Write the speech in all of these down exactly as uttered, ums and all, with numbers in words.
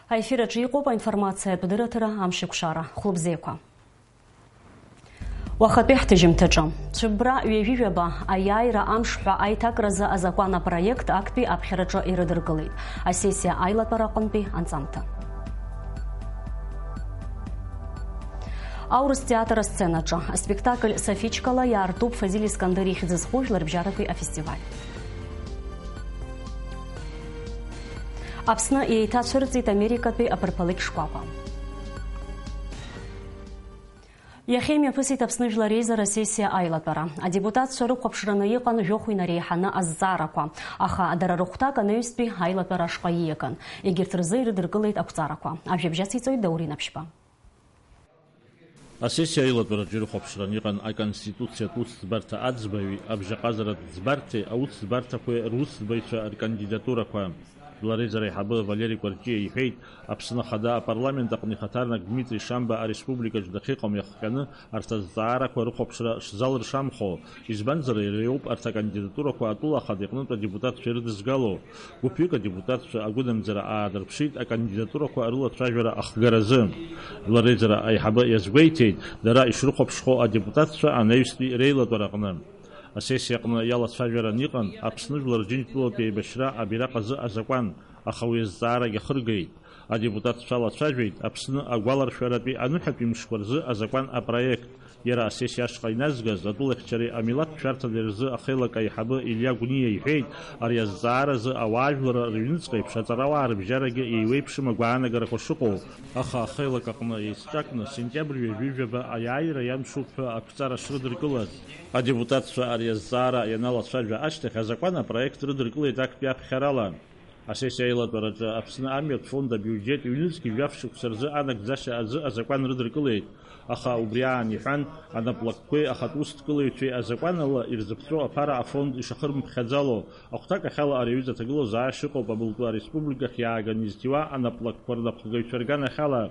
Аефир аҿы иҟоуп аинформациатә дырраҭара Амшеикәшара. Хәлыбзиақәа. Уахатәи ҳҭыжьымҭаҿы. Цәыббра ҩажәи жәаба аиааира амш ҳәа аиҭакразы азакәан апроект актәи аԥхьараҿы ирыдыркылеит. Асессиа аилатәара аҟынтәи анҵамҭа. Аурыс театр асценаҿы аспектакль Сафичкала иаартуп Фазиль Искандер ихьӡ зху жәларбжьаратәи афестиваль. Аԥсны еиҭацәырҵит Америкатәи аԥырԥалыкь шкәакәа. Иахьа имҩаԥысит Аԥсны Жәлар Реизара асессиа аилатәара. Адепутатцәа рыхәаԥшраны иҟан жәохә инареиҳаны азҵаарақәа, аха дара рыхәҭак анаҩстәи аилатәара ашҟа ииаган. Егьырҭ рзы ирыдыркылеит ақәҵарақәа. Ажәабжь ациҵоит Даур Инаԥшьба. Асессиа аилатәараҿы ирыхәаԥшран иҟан Аконституциатә усӡбарҭа аӡбаҩи абжьаҟазаратә ӡбарҭеи аусӡбарҭақәеи русӡбаҩцәа ркандидатурақәа. Жәлар реизара аиҳабы Валери Кәарҷиа иҳәеит, Аԥсны Ахада апарламент аҟны ихаҭарнак Дмитри Шамба ареспубликаҿ дахьыҟам иахҟьаны арҭ азҵаарақәа рыхәаԥшра шзалыршамхо, избанзар, иара иоуп арҭ акандидатурақәа атәыла ахада иҟнытә адепутатцәа ирыдызгало. Гәыԥҩык адепутатцәа агәынамӡара аадырԥшит акандидатурақәа рылацәажәара ахгаразы. Жәлар реизара аиҳабы иазгәеиҭеит, дара ишрыхәаԥшхо адепутатцәа анаҩстәи реилатәараҟны. Асессиаҟны иалацәажәаран иҟан Аԥсны Жәлар Џьынџьтәылатә еибашьра абираҟ азы азакәан, аха уи азҵаарагь ахыргеит. Адепутатцәа алацәажәеит Аԥсны агәаларшәаратәи аныҳәатәи мшқәа рзы азакәан апроект. Иара асессиа ашҟа иназгаз атәылахьчареи амилаҭ шәарҭадареи рзы ахеилак аиҳабы Илиа Гәниа иҳәеит, ари азҵааразы ауаажәларра рыҩныҵҟа еиԥш аҵарауаа рыбжьарагьы еиуеиԥшым агәаанагарақәа шыҟоу. Аха ахеилак аҟны еицҿакны, сентиабр ҩажәи жәаба аиааира иамшуп ҳәа ақәҵара шрыдыркылаз. Адепутатцәа ари азҵаара ианалацәажәа ашьҭахь, азакәан апроект рыдыркылеит актәи аԥхьарала. Асессиа аилатәараҿы Аԥсны амҩатә фонд абиуџьет ҩнызқь жәаф шықәса рзы анагӡашьа азы азакәан рыдыркылеит, аха убри аан иҳәан, анаплакқәеи ахатә усҭкылаҩцәеи азакәан ала ирзыԥҵәо аԥара афонд ишахырмыԥхьаӡало, ахәҭак ахьала ари аҩыза аҭагылазаашьа ыҟоуп абылтәы ареспубликахь иааганы изҭиуа анаплакқәа рнапхгаҩцәа рганахьала.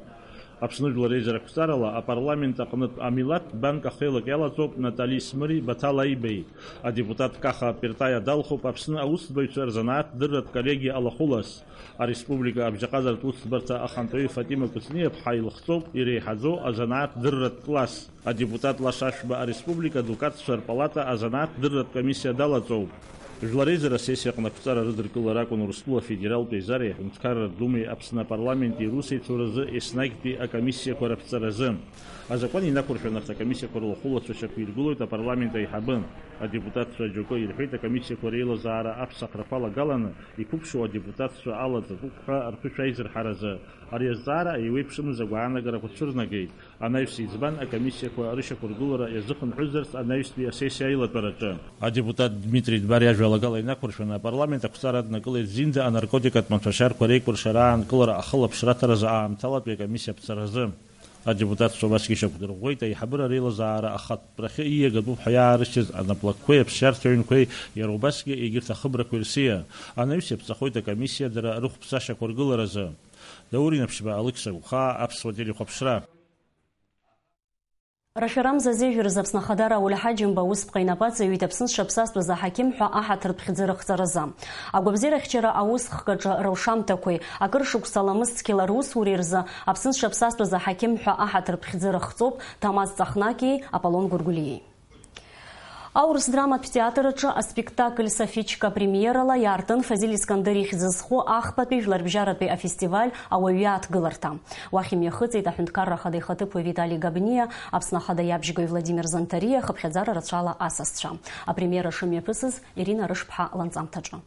Аԥсны Жәлар Реизара ақәҵарала апарламент аҟнытә амилаҭтә банк ахеилак иалаҵоуп Натали Смыри Баҭал Аибеи. Адепутат Каха Пертаиа далхуп Аԥсны аусӡбаҩцәа рзанааҭ дырратә коллегиа алахәылас. Ареспублика абжьаҟазаратә усӡбарҭа ахантәаҩы Фатима Кәыҵниаԥҳа илыхҵоуп иреиҳаӡоу азанааҭ дырратә класс. Адепутат Лаша Ашәба ареспублика адукатцәа рпалата азанааҭ дырратә комиссиа далаҵоуп. Жәлар реизара асессиа аҟны ақәҵара рыдыркылара акәын Урыстәыла Афедералтә Еизареи Аҳәынҭқарратә Думеи Аԥсны апарламенти русеицуразы еснагьтәи акомиссиақәа раԥҵаразы. Азакәан инақәыршәан арҭ акомиссиақәа рлахәылацәа шьақәиргылоит апарламент аиҳабы. Адепутатцәа џьоукы ирҳәеит, акомиссиақәа реилазаара аԥсахрақәа алагаланы иқәыԥшу адепутатцәа алаҵатәуп ҳәа рԥышәа аизырҳаразы. Ари азҵаара еиуеиԥшымыз агәаанагарақәа цәырнагеит. Анаҩс избан акомиссиақәа рышьақәыргылара иазыхынҳәызарц анаҩстәи асессиа аилатәараҿы? Адепутат Дмитри Дбар иажәа алагала инақәыршәаны, апарламент ақәҵара аднакылеит зинӡа анаркотикатә маҭәашьарқәа реикәыршара аанкылара ахылаԥшра аҭаразы аамҭалатәи акомиссиа аԥҵаразы. Адепутатцәа убасгьы ишьақәдырӷәӷәеит аиҳабыра реилазаара ахатәтәрахьы ииагатәуп ҳәа иаарышьҭыз анаплакқәеи аԥсшьарҭа ҩнқәеи, иара убасгьы егьырҭ ахыбрақәеи рсиа. Анаҩс иаԥҵахоит акомиссиа дара рыхәԥса шьақәыргыларазы. Даур Инаԥшьба, Алықьса Гәхаа, Аԥсуа телехәаԥшра. Рашәарамза зежәа рзы Аԥсны Ахада Рауль Ҳаџьымба аусԥҟа инапы аҵаҩит Аԥсны зҽаԥсазтәыз аҳақьым ҳәа аҳаҭыртә хьӡы рыхҵаразы. Агәабзиарахьчара аусхкаҿы рылшамҭақәеи акыр шықәса ламыс цқьала русуреи рзы Аԥсны зҽаԥсазтәыз аҳақьым ҳәа аҳаҭыртә хьӡы рыхҵоуп Ҭамаз Ҵахнакиеи Аполлон Гәыргәлиеи. Аурыс драматә театр аҿы аспектакль Сафичка премиерала иаартын Фазиль Искандер ихьӡ зху ахԥатәи жәларбжьаратәи афестиваль Ауаҩы аҭгыларҭа. Уахь имҩахыҵит Аҳәынҭқарра Ахада ихаҭыԥуаҩ Витали Габниа, Аԥсны Ахада иабжьгаҩ Владимир Зантариа, хыԥхьаӡара рацәала асасцәа. Апремиера шымҩаԥысыз Ирина Рышԥҳа ланҵамҭаҿы.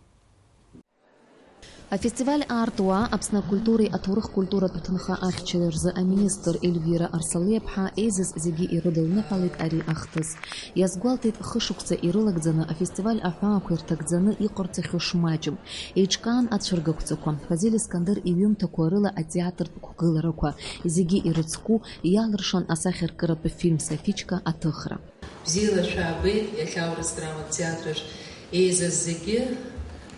Афестиваль аартуа Аԥсны акультуреи аҭоурых-культуратә ҭынха ахьчареи рзы аминистр Ельвира Арсалиаԥҳа еизаз зегьы ирыдылныҳәалеит ари ахҭыс. Иазгәалҭеит, хышықәса ирылагӡаны афестиваль аҳәаақәа ирҭагӡаны иҟарҵахьоу шмаҷым. Еиҿкаан ацәыргақәҵақәа, Фазиль Искандер иҩымҭақәа рыла атеатртә қәгыларақәа, зегьы ирыцку, иалыршан асахьаркыратә фильм Сафичка аҭыхра. Бзиала шәаабеит, иахьа аурыс драматә театр аҿы еизаз зегьы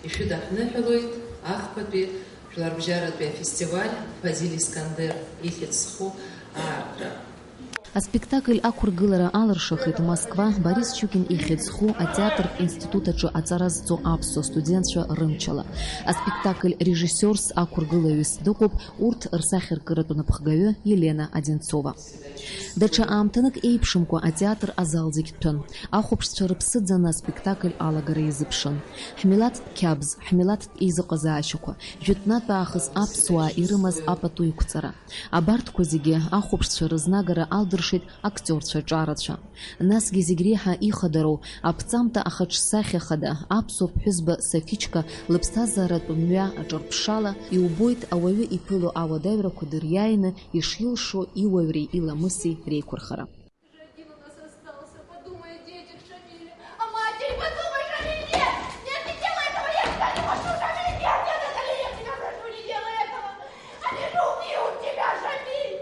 ишәыдаҳныҳәалоит ахԥатәи жәларбжьаратәи афестиваль Фазиль Искандер ихьӡ зху аартра. Аспектакль ақәыргылара алыршахеит Москва Борис Щукин ихьӡ зху атеатртә институт аҿы аҵара зҵо аԥсуа студентцәа рымчала. Аспектакль режиссиорс ақәыргылаҩыс дыҟоуп урҭ рсахьаркыратә напхгаҩы Елена Одинцова. Даҽа аамҭанык еиԥшымкәа атеатр азал зегь ҭәын. Ахәаԥшцәа рыԥсы ӡаны аспектакль алагара иазыԥшын. Ҳмилаҭтә қьабз, ҳмилаҭтә еизыҟазаашьақәа, жәытәнатә аахыс аԥсуаа ирымаз апату иқәҵара. Абарҭқәа зегьы ахәаԥшцәа рызнагара алдыршеит актиорцәа ҿарацәа. Насгьы зегь реиҳа ихадароу, аԥҵамҭа ахаҿсахьа хада, аԥсуа ԥҳәызба Сафичка лыԥсҭазааратә мҩа аҿырԥшала, иубоит ауаҩы иԥыло ауадаҩрақәа дыриааины ишилшо иуаҩреи иламыси реиқәырхара. Один у нас остался, подумай о детях, Шамиль. О матери подумай, Шамиль, нет! Нет, не делай этого, я тебя не прошу, Шамиль, нет, нет, Шамиль, я тебя прошу, не делай этого! Они же убьют тебя, Шамиль!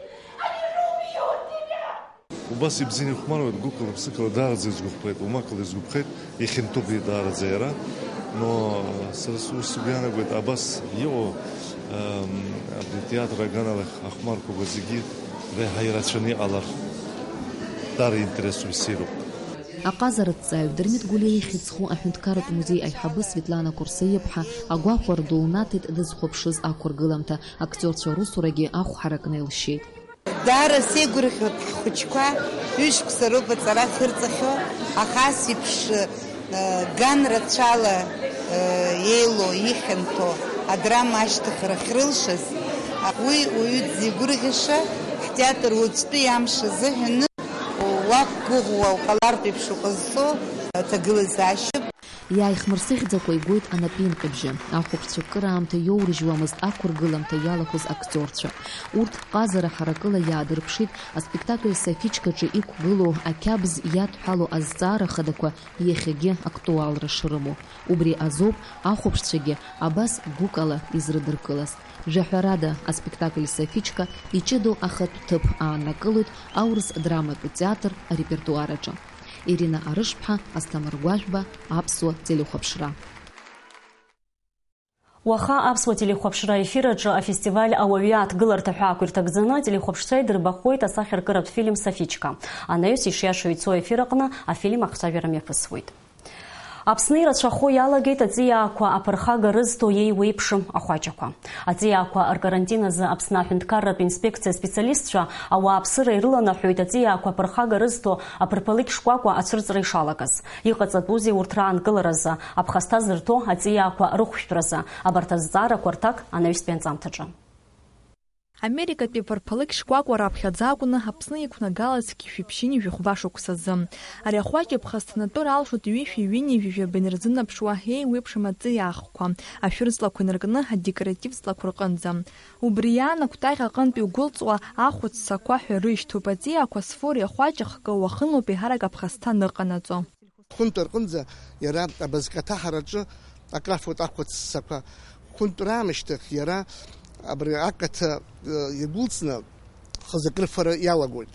Они же убьют тебя! Убас ибзианы ихәмаруеит, гәыкала, ԥсыкала даараӡа изгәаԥхеит, умакала изгәаԥхеит, ихьанҭоуп даараӡа иара. Но сара сус сгәы иаанагоит, абас иҟоу, ам, абри атеатр аганала ахәмарқәа зегьы реиҳа ирацәаны иҟалар, даара интересуп, ссируп. Аҟазараҭҵааҩ Дырмит Гәлиа ихьӡ зху аҳәынҭқарратә музеи аиҳабы Светлана Курсаиаԥҳа агәахәара ду лнаҭеит дызхәаԥшыз ақәыргыламҭа, актиорцәа русурагьы ахә ҳаракны илшьеит. Даара сеигәырӷьоит ҳхәыҷқәа, ҩышықәса роуп аҵара ахьырҵахьоу, аха ас еиԥш, э, ган рацәала, э, еилоу, ихьанҭоу адрама ашьҭыхра ахьрылшаз, уи уаҩы дзигәырӷьаша, ҳтеатр уаҵәтәи амш азыҳәаны уақәгәыӷуа уҟалартә еиԥш уҟазҵо аҭагылазаашьоуп. Иааихмырсыӷьӡакәа игоит анапеинҟьабжьы. Ахәаԥшцәа кыраамҭа иоурыжьуамызт ақәыргыламҭа иалахәыз актиорцәа. Урҭ ҟазара ҳаракыла иаадырԥшит аспектакль Сафичкаҿы иқәгылоу ақьабз иадҳәалоу азҵаара хадақәа иахьагьы актуалра шрымоу. Убри азоуп ахәаԥшцәагьы абас гәыкала изрыдыркылаз. Жәаҳәарада, аспектакль Сафичка иҷыдоу ахатә ҭыԥ ааннакылоит аурыс драматә театр арепертуар аҿы. Ирина Арышԥҳа, Асҭамыр Гәажәба, Аԥсуа телехәаԥшра. Уаха Аԥсуа телехәаԥшра ефир аҿы афестиваль Ауаҩы аҭгыларҭа ҳәа ақәирҭагӡаны ателехәаԥшцәа идырбахуеит асахьаркыратә фильм Сафичка. Анаҩс ишиашоу ицо аефир аҟны афильм ахцәажәара мҩаԥысуеит. Аԥсны ирацәахо иалагеит аҵиаақәа аԥырхага рызҭо иеиуеиԥшым ахәаҷақәа. Аҵиаақәа ркарантин азы Аԥсны аҳәынҭқарратә инспекциа специалистцәа ауааԥсыра ирыланаҳәоит аҵиаақәа аԥырхага рызҭо аԥырԥалыкь шкәакәа ацәырҵра ишалагаз. Иҟаҵатәузеи урҭ раанкыларазы, аԥхасҭа зырҭо аҵиаақәа рыхәшәтәразы? Абарҭ азҵаарақәа рҭак анаҩстәи анҵамҭаҿы. Америкатәи аԥырԥалыкь шкәакәа раԥхьаӡа акәны Аԥсны иқәнагалаз зқьи жәшәи ԥшьынҩажәи жәаба шықәсазы. Ари ахәаҷ иԥхасҭанатәыр алшоит ҩышәи ҩынҩажәи жәабаҩ рзынаԥшуа еиуеиԥшым аҵиаахқәа, ашәыр ҵлақәа инаркны адекоратив ҵлақәа рҟынӡа. Убри иаан акәтаӷь аҟынтә игәылҵуа ахәыц цақәа ҳәа рышьҭоуп, аҵиаақәа зфо ари ахәаҷ ахкы уахынлоуп еиҳарак аԥхасҭа аныҟанаҵо. Хәынтә рҟынӡа иара абазкаҭаҳараҿы акафоит ахәыц ссақәа. Хәынтә раамышьҭахь иара абри акаҭа, э, иагәылҵны хазы акрыфара иалагоит.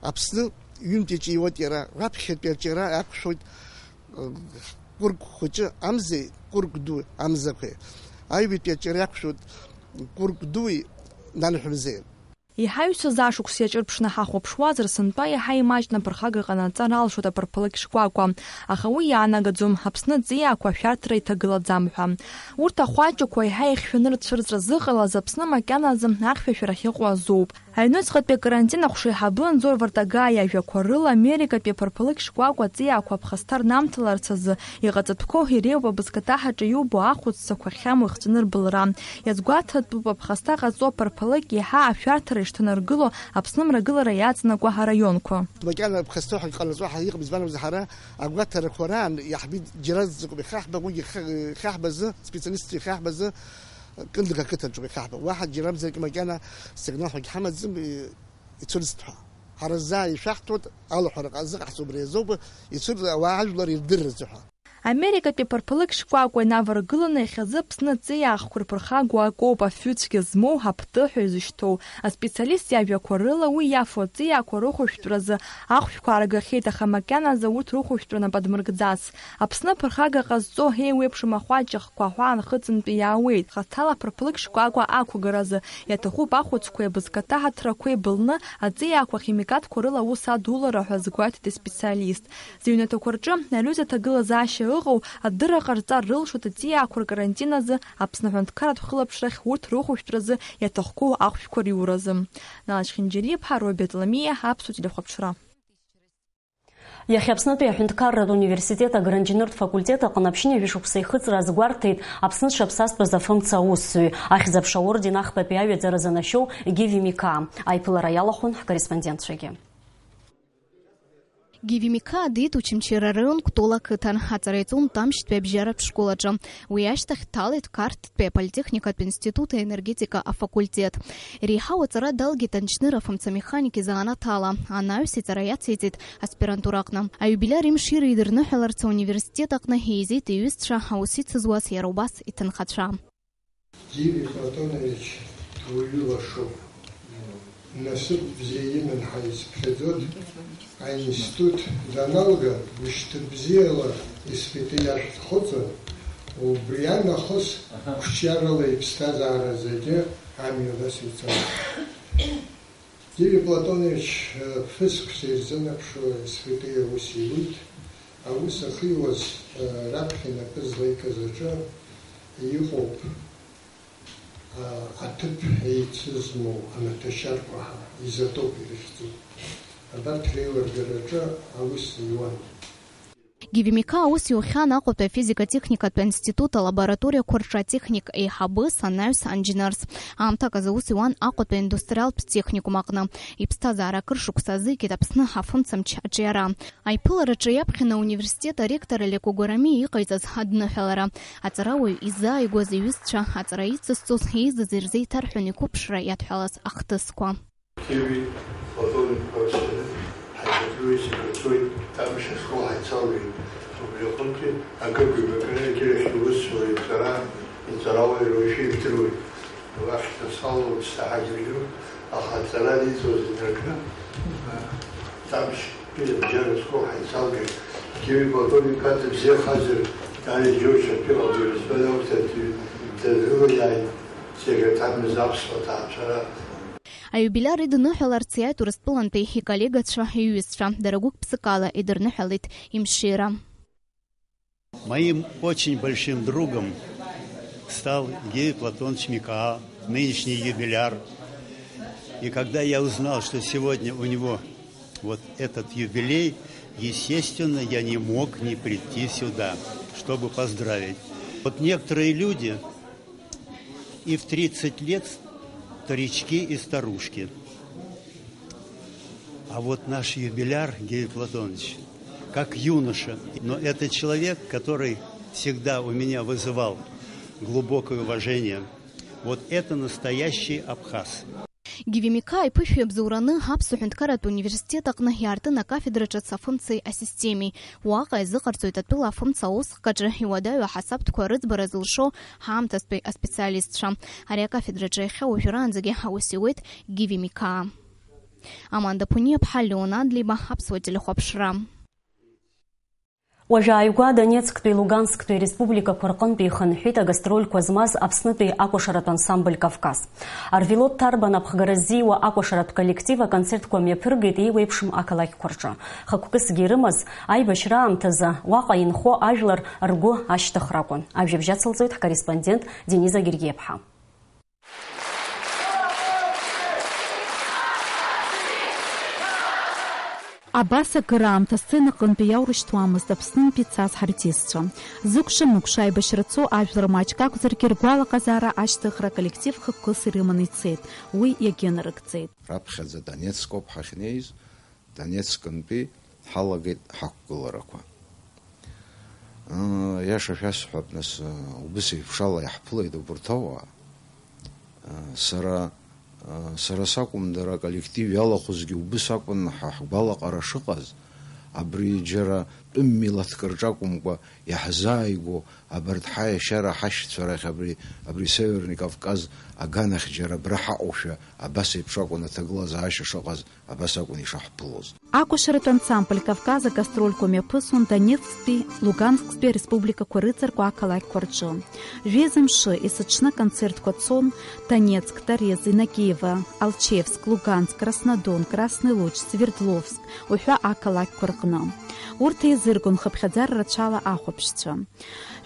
Аԥсны ҩынтә иаҿиуеит иара, раԥхьатәи аҿиара иақәшәоит, э, кәырк хәыҷы амзеи кәырк ду амзақәеи. Аҩбатәи аҿиара иақәшәоит кәырк дуи нанҳәа мзеи. Иҳаҩсыз ашықәс иаҿырԥшны ҳахәаԥшуазар, сынтәа иаҳа имаҷны аԥырхага ҟанаҵар алшоит аԥырԥалыкь шкәакәа, аха уи иаанагаӡом, Аԥсны аҵиаақәа ашәарҭара иҭагылаӡам ҳәа. Урҭ ахәаҷақәа еиҳа ихьшәаны рцәырҵра зыҟалаз Аԥсны макьаназы ахьшәашәара ахьыҟоу азоуп. Аҩныҵҟатәи акарантин ахәшеиҳабы Анзор Вартагаа иажәақәа рыла, Америкатәи аԥырԥалыкь шкәакәа аҵиаақәа аԥхасҭа рнамҭаларц азы иҟаҵатәқәоу иреиуоуп абызкаҭаҳаҿы иубо ахәыц ссақәа ахьамоу ихҵәаны рбылра. Иазгәаҭатәуп аԥхасҭа ҟаҵо аԥырԥалыкь иаҳа ашәарҭара ишҭанаргыло Аԥсны мрагылара иаҵанакуа араионқәа. Макьана аԥхасҭа ҳәа иҟанаҵо ҳара иҟамызбанымзар ҳара агәаҭарақәа раан иаҳбеит, џьара зыҟоуп ихаҳбап, уигьы ихаҳбазы, специалистцәа ихаҳбазы, Кындыӷ ақыҭаҿоуп ихаҳбап. Уаҳа џьарамзаргьы макьана сигнал ҳәагьы ҳамаӡам, ицәырҵт ҳәа. Ҳара заа ишәаҳҭоит, алаҳәара ҟа-, зыҟаҳҵо убри азоуп, ицәырҵ ауаа ажәлар ирдырразы ҳәа. Америкатәи ԥырԥылык шкәакәа инаваргыланы иахьазы Аԥсны аҵиаахқәа рԥырхагоу акоуп афҩы цәгьа змоу аԥҭы ҳәа изышьҭоу. Аспециалист иажәақәа рыла, уи иафо аҵиаақәа рыхәышәтәразы ахәшәқәа ааргахьеит, аха макьаназы урҭ рыхәышәтәра нап адмыргӡац. Аԥсны аԥырхага ҟазҵо еиуеиԥшым ахәаҷахқәа аҳәаанхыҵынтәи иаауеит. Хаҭала ԥырԥылык шкәакәа ақәыгаразы иаҭахуп ахәыцқәеи абызкаҭа ҳаҭрақәеи былны, аҵиаақәа ахимикатқәа рыла аус адулара ҳәа азгәеиҭеит аспециалист. Зыҩнаҭақәа рҿы аҩыза ҭагылазаашьа ыҟоу, адырра ҟарҵар рылшоит аҵиаақәа ркарантин азы Аԥсны аҳәынҭқарратә хылаԥшрахь урҭ рыхәышәтәразы иаҭахқәоу ахәшәқәа риуразы. Налашь Хинџьариаԥҳа, Роберт Ламиа, Аԥсуа телехәаԥшра. Иахьа Аԥснытәи аҳәынҭқарратә университет агроинженертә факультет аҟны аԥшьынҩажәи шықәса ихыҵра азгәарҭеит Аԥсны зҽаԥсазтәыз афымца аусзуҩ, Ахьӡ-аԥша аорден ахԥатәи аҩаӡара занашьоу Гиви Миқаа. Аиԥылара иалахәын ҳкорреспондентцәагьы. Гиви Миқаа диит Очамчыра араион Кәтол ақыҭан. Аҵара иҵон Тамшьтәи абжьаратә школ аҿы. Уи ашьҭахь дҭалеит Қарҭтәи аполитехникатә институт аенергетика афакультет. Реиҳау аҵара далгеит анџьныр афымцамеханик изанааҭала. Анаҩс иҵара иациҵеит аспирантура аҟны. Аиубилиар имшира идырныҳәаларц ауниверситет аҟны еизеит иҩызцәа, аус ицызуаз иара убас иҭынхацәа. Гиви Платонович дуаҩы лашоуп. Насыԥ бзиа иман ҳәа исыԥхьаӡоит. Аинститут даналга, гәышьҭыбзиала исфиты иашәҭ хәыцын, убри анахыс қәҿиарала иԥсҭазаара зегьы амҩа дасыцын. Гиви Платонович, э, фызхәса ирзынаԥшуа исфиты аус иуит. Аус ахьиуаз, э, раԥхьа инапы злаикыз аҿы иҟоуп, э, аҭыԥ еицызмоу амаҭашьарқәа ҳәа, изотоп ирыхьӡу. Абарҭ реилыргараҿы аус иуан. Гиви Миқаа аус иухьан Аҟәатәи афизика-техникатә институт алабораториақәа рҿы атехник еиҳабыс, анаҩс анџьнырс. Аамҭак азы аус иуан Аҟәатәи аиндустриалтә техникум аҟны. Иԥсҭазаара акыр шықәса азикит Аԥсны афымцамч аҿиара. Аиԥылараҿы иаԥхьаны ауниверситет аректор Алеко Гәарамиа иҟаиҵаз адныҳәалара. Аҵарауаҩ изааигәаз иҩызцәа аҵара ицызҵоз, еизаз ирзеиҭарҳәон иқәыԥшра иадҳәалаз ахҭысқәа. Гиви Платон-иԥа ҳаибабеит, ҳаибабеит, исыргацәоит, Тамшь ашкол ҳаицалгеит. Убри аҟынтәи акыргьы-акыргьы егьырахь иусура, иҵара, иҵарауаҩра уажәы ижәдыруеит. Уахь дасалоуп саҳагьежьуп, аха аҵара аниҵоз инаркны, Тамшьтәи абжьара ашкол ҳаицалгеит. Гиви Платон-иԥа дыбзиахазар, Дариа Џьорџь Шапиҟа дырызбан аусҭарҭаҩы дазгылаиааит, зегь аҭамыз аԥсуа ҭаацәара. Аиубилиар идныҳәаларц иааит Урыстәылантәи иколлегацәа, иҩызцәа, дара гәык-ԥсыкала идырныҳәалеит имшира. Моим очень большим другом стал Георгий Платонович Микаа, нынешний юбиляр. И когда я узнал, что сегодня у него вот этот юбилей, естественно, я не мог не прийти сюда, чтобы поздравить. Вот некоторые люди и в тридцать лет старички и старушки. А вот наш юбиляр, Георгий Платонович, как юноша, но это человек, который всегда у меня вызывал глубокое уважение. Вот это настоящий абхаз. Гиви Микаа иԥышәа иабзоураны Аԥсуа Ҳәынҭқарратә университет аҟны иаартын акафедра ҿыц афымцеи асистемеи. Уаҟа иазыҟарҵоит атәыла афымца аусхкаҿы иуадаҩу аҳасабтәқәа рыӡбара зылшо ҳаамҭазтәи аспециалистцәа. Ари акафедраҿы иахьа уажәраанӡагьы аус иуеит Гиви Микаа. Аманда Ԥуниаԥҳа, Леон Адлеиба, Аԥсуа телехәаԥшра. Уажәааигәа Донецктәи Лугансктәи республикақәа рҟынтәи ихынҳәит агастрольқәа змаз Аԥснытәи акәашаратә ансамбль Кавказ. Арвелод Ҭарба напхгара ззиуа акәашаратә коллектив аконцертқәа мҩаԥыргеит еиуеиԥшым ақалақьқәа рҿы. Хықәкысгьы ирымаз, аибашьра аамҭазы уаҟа инхо ажәлар ргәы ашьҭыхра акәын. Ажәабжь ацылҵоит ҳкорреспондент Дениза Гергиаԥҳа. Абас акыраамҭа асценаҟынтәи иаурышьҭуамызт Аԥснынтәи дцаз ҳартистцәа. Зыкәша-мыкәша аибашьра цо ажәлар маҷк акәзаргьы, ргәалаҟазаара ашьҭыхра аколлектив хықәкыс ирыманы ицеит, уи иагьынарыгӡеит. Раԥхьаӡа Донецк ауп ҳахьнеиз, Донецкынтәи ҳалагеит ҳақәгыларақәа. Ыы, иаша шәасҳәап, нас, ыы, убыс еиԥшала иаҳԥылеит убарҭ ауаа. Ыы, сара, ыы, сара сакәым, дара аколлектив иалахәызгьы убыс акәын ҳа ҳгәалаҟара шыҟаз. Абри џьара тәым милаҭк рҿы акәымкәа, иаҳзааигәоу абарҭ ҳаиашьара ҳашьцәа рахь абри, абри Северный Кавказ аганахь џьара абра ҳаҟоушәа, абас еиԥш акәын аҭагылазаашьа шыҟаз, абас акәын ишаҳԥылоз. Акәашаратә ансамбль Кавказ агастрольқәа мҩаԥысуан Донецктәи, Луганскстәи ареспубликақәа рыҵаркуа ақалақьқәа рҿы. Жәеиза мшы, есыҽны аконцертқәа цон Донецк, Торез, Иннокиево, Алчевск, Луганск, Краснодон, Красный Луч, Свердловск уҳәа ақалақьқәа рҟны. Урҭ еизыргон хыԥхьаӡара рацәала ахәаԥшцәа.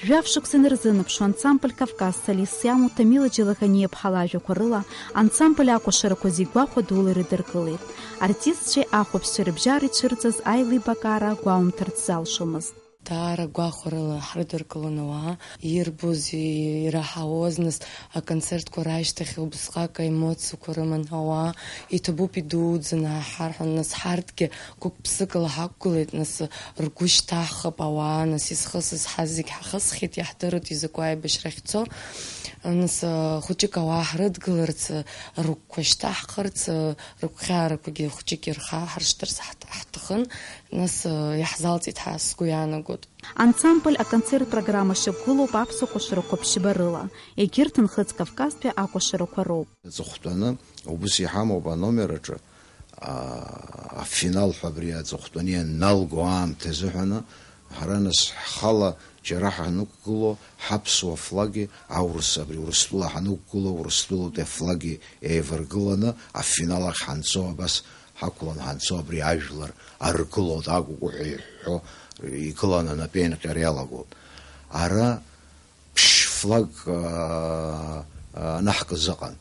Жәаф шықәса инарзынаԥшуа ансамбль Кавказ солистс иамоу Ҭамила Џьелаӷаниаԥҳа лажәақәа рыла, ансамбль акәашарақәа зегь гәахәа дула ирыдыркылеит. Артистцәеи ахәаԥшцәеи рыбжьара ицәырҵыз аилибакаара гәаумҭарц залшомызт. Даара гәахәарыла ҳрыдыркылон ауаа, ирбоз, ираҳауаз, нас, аконцертқәа рашьҭахь убысҟак аемоциақәа рыман ауаа, иҭабуп идуӡӡаны ҳарҳәон, нас, ҳарҭгьы гәык-ԥсыкала ҳақәгылеит, нас, ргәы шьҭаҳхып ауаа, нас, изхысыз ҳазегь ҳахысхьеит, иаҳдырит изакәу аибашьра ахьцо, нас, хәыҷык ауаа ҳрыдгыларц, рыгәқәа шьҭаҳхырц, рыгәхьаарақәагьы хәыҷык ирхаҳаршҭырц ҳҭ-, ҳҭахын, нас, иаҳзалҵит ҳәа сгәы иаанагоит. Ансамбль аконцерт программа шьақәгылоуп аԥсуа кәашарақәа ԥшьба рыла, егьырҭ Нхыҵ Кавказтәи акәашарақәа роуп. Аҵыхәтәаны, убыс иҳамоуп аномер аҿы, а, афинал ҳәа абри аҵыхәтәаны ианалго аамҭа азыҳәаны, ҳара нас ҳхала џьара ҳанықәгыло, ҳаԥсуа флаги аурыс, абри Урыстәыла ҳанықәгыло, Урыстәылатәи афлаги еиваргыланы, афинал ахь ҳанцо, абас ҳақәлан ҳанцо, абри ажәлар аргылоит, агәгәаҳәа иҳәҳәо, игыланы анапеинҟьара иалагоит. Ара ԥшь флагк, аа, анаҳкыз ыҟан.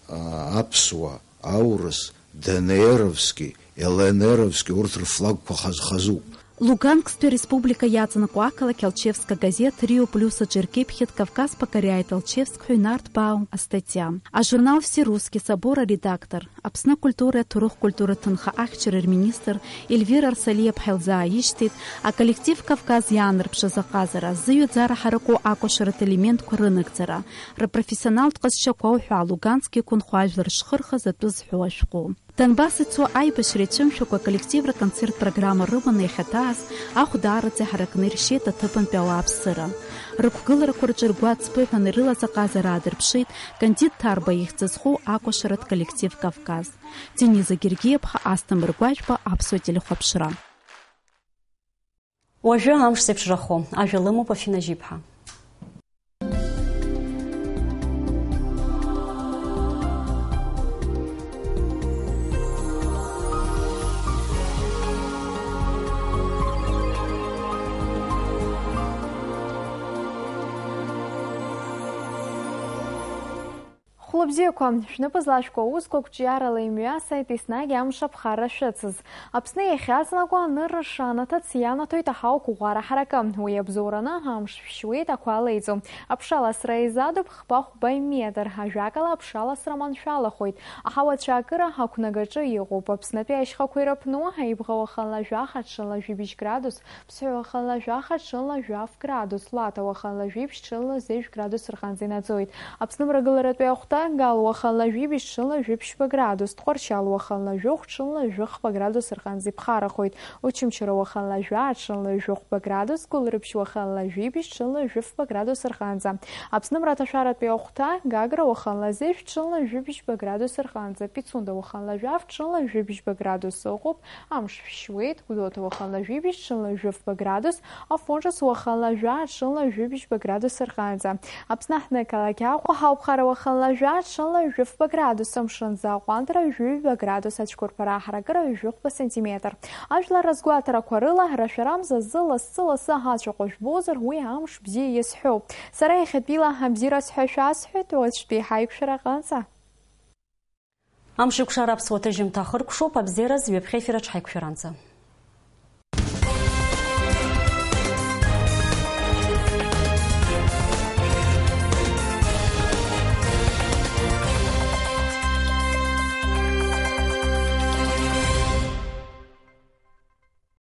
Аа, аԥсуа, аурыс, ДНРовски, ЛНРовски, урҭ рфлагқәа хаз-, хазуп. Луганскстәи ареспублика иаҵанакуа ақалақь Алчевск агазеҭ Рио Плюс аҿы иркьыԥхьит Кавказ покоряет Алчевск ҳәа инарҭбаау астатиа. Ажурнал Всерусский Собор аредактор, Аԥсны акультуреи аҭоурых-культура ҭынха ахьчареи рминистр Ельвира Арсалиаԥҳа илзааишьҭит, аколлектив Кавказ иаанарԥшыз аҟазара, зыҩаӡара ҳараку акәашаратә елементқәа рынагӡара, рпрофессионалтә ҟазшьақәа уҳәа Луганск иқәынхо ажәлар шхырхыз атәы зҳәо ашәҟәы. Донбасс ицо аибашьра ицәымшәакәа аколлектив раконцерт программа рыманы иахьаҭааз, ахә даараӡа иҳаракны иршьеит аҭыԥантәи ауааԥсыра. Рықәгыларақәа рҿы ргәы ацԥыҳәаны ирылаз аҟазара аадырԥшит Кандид Ҭарба ихьӡ зху акәашаратә коллектив Кавказ. Дениза Гергиаԥҳа, Асҭамыр Гәажәба, Аԥсуа телехәаԥшра. Уажәы амш зеиԥшрахо ажәа лымоуп Афина Жьиԥҳа. Хәлыбзиақәа, шәнапы злашәкуа аусқәа қәҿиарала имҩасит, еснагь амш аԥхара шәыцыз. Аԥсны иахьаҵнакуа анырра шанаҭац ианаҭоит аҳауа қәыӷәӷәара ҳаракы. Уи абзоураны амш шәшьуеит, ақәа леиӡом. Аԥшаласра еизадоуп хԥа-хәба метр, ажәакала, аԥшаласра маншәалахоит. Аҳауа цәаакыра ақәнагаҿы иҟоуп. Аԥснытәи ашьхақәа ирыԥну, Аибӷа уахынла жәаха, ҽынла жәибжь градус, Ԥсҳәы уахынла жәаха, ҽынла жәаф градус, Лаҭа уахынла жәибжь, ҽынла зежә градус рҟынӡа инаӡоит. Аԥсны мрагыларатәи ахәҭа, Гал уахынла жәибжь, ҽынла жәиԥшьба градус, Тҟәарчал уахынла жәохә, ҽынла жәыхԥа градус рҟынӡа иԥхарахоит. Очамчыра уахынла жәаа, ҽынла жәохәба градус, Гәылрыԥшь уахынла жәибжь, ҽынла жәыфба градус рҟынӡа. Аԥсны мраҭашәаратәи ахәҭа, Гагра уахынла зежә, ҽынла жәибжьба градус рҟынӡа, Пицунда уахынла жәаф, ҽынла жәибжьба градус ыҟоуп. Амш шәшьуеит, Гәдоуҭа уахынла жәибжь, ҽынла жәыфба градус, Афон Ҿыц уахынла жәаа, ҽынла жәибжьба градус рҟынӡа. Аԥсны аҳҭнықалақь Аҟәа ҳауԥхара уахынла жәаа, ҽынла жәыфба градус, амшынӡы аҟәандара жәаҩба градус, ацәқәырԥара аҳаракыра жәохәба сантиметр. Ажәлар рызгәаҭарақәа рыла, рашәарамза зы лассы-лассы ацәаҟәа жәбозар, уи амш бзиа иазҳәоуп. Сара иахьатәиала абзиараз ҳәа шәасҳәеит, уаҵәтәи ҳаиқәшәара аҟынӡа. Амшеикәшара аԥсуа ҭыжьымҭа ахыркәшоуп, абзиараз ҩаԥхьа ефир аҿы ҳаиқәшәаранӡа.